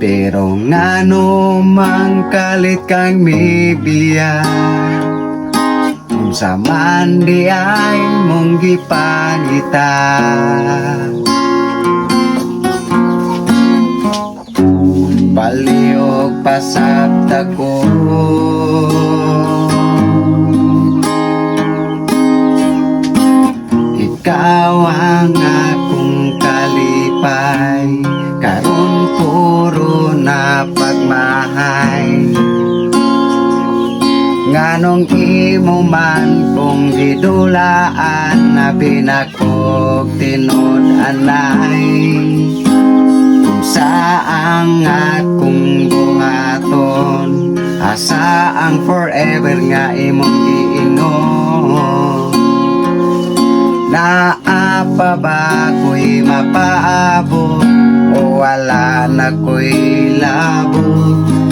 Pero ngano mang kalit kang mibiya? Unsa man diay mong gipangita? Palihog pasabta ko. Ikaw ang akong kalipay. Karon puro na pagmahay. Nganong imo man kong gidulaan, na binakog tinud-anay? Sa ang akong buhaton, asa ang forever nga imong giingon? Naa pa ba ko'y mapaabot o wala na ko'y labot?